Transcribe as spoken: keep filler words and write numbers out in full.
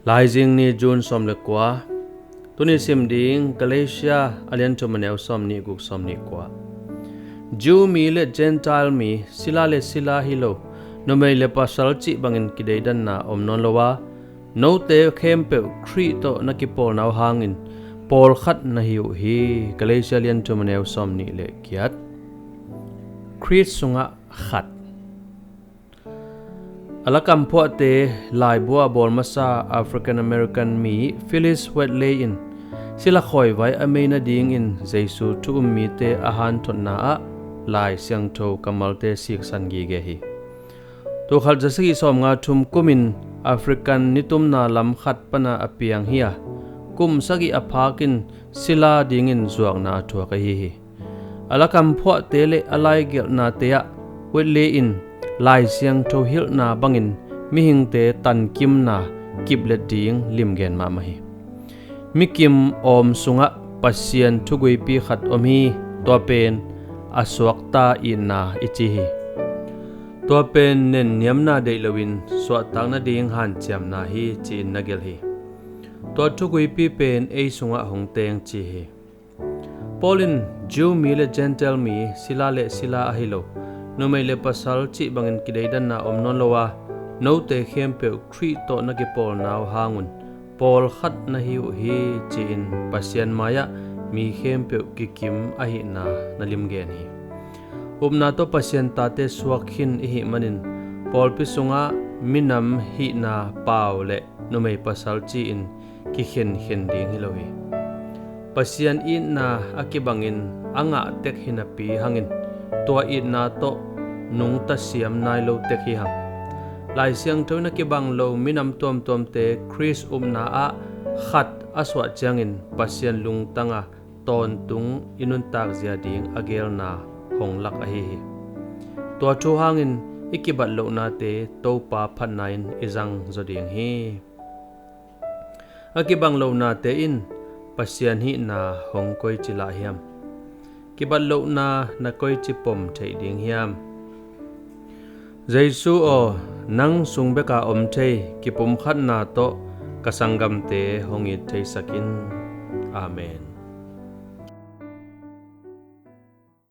Laizing ni, June sawm le kua. Tuni sim ding Galatia a lian thum, a neu sawm nih guk, sawm nih kua. Jew mi le Gentile mi, sila le sila hi lo, numei le pasal cih bangin kideidanna om nawn lo a, note khempeuh Khrih tawh na kipawlna uh hangin pawlkhat na hi uh hi. Galatia lian thum, a neu sawm nih le giat. Khrih sungah khat. A lakam phuahte laibu a bawl masa African American mi Phyllis Wheatley in sila khawivai a mei nadingin Jesu thu um mite a hanthotna ah Lai Siangtho kammalte siksan gige hi. Tul khat za sagih sawmnga thum kumin African nitumna lam khat pana a piang hi a, kum sagih a phakin sila dingin zuakna a thuak ahi hi. A lakam phuahte le a laigelhnate ah Wheatley in Lai Siangtho hilhna bangin mihingte tankimna kiplet ding limgen mahmah hi. Mikim awm sungah Pasian thuguipi khat om hi. Tua pen a suakta itna i ci hi. Tua pen nenniamna deih loin suahtak nading hanciamna hi, ci-in na gelh hi. Tua thuguipi pen ei sungah hong teng ci hi. Paul in Jew mi le Gentile mi, sila le sila ahi lo, numei le pasal cih bangin kideidanna om nawn lo a, note khempeuh Khrih tawh na kipawlna uh hangun pawlkhat na hi uh hi, ci-in Pasian mai-ah mi khempeuh kikim ahihna na limgen hi. Upna tawh Pasian tate suak khin i hih manin pawlpi sungah minam hihna pau le numei pasal ci-in kikhenkhen ding hi lo hi. Pasian itna a kibangin a ngah tek hi napi hangin tua itna tawh nungta siam nai lo tek hi hang. Lai Siangtho in a kibang lo minam tuamtuamte Khrih upna ah khat a suah ciangin Pasian lungtang a tawntung i nuntak zia ding a geelna hong lak ahi hi. Tua thu hangin i kibat lohnate Topa phatna in i zang zaw ding hi. A kibang lohnate in Pasian hihna hong koici lah hiam? Kibat lohna na koici pom theih ding hiam? Jesu aw, nang sung beka om thei kipumkhatna tawh ka sanggamte hong it theisak in. Amen.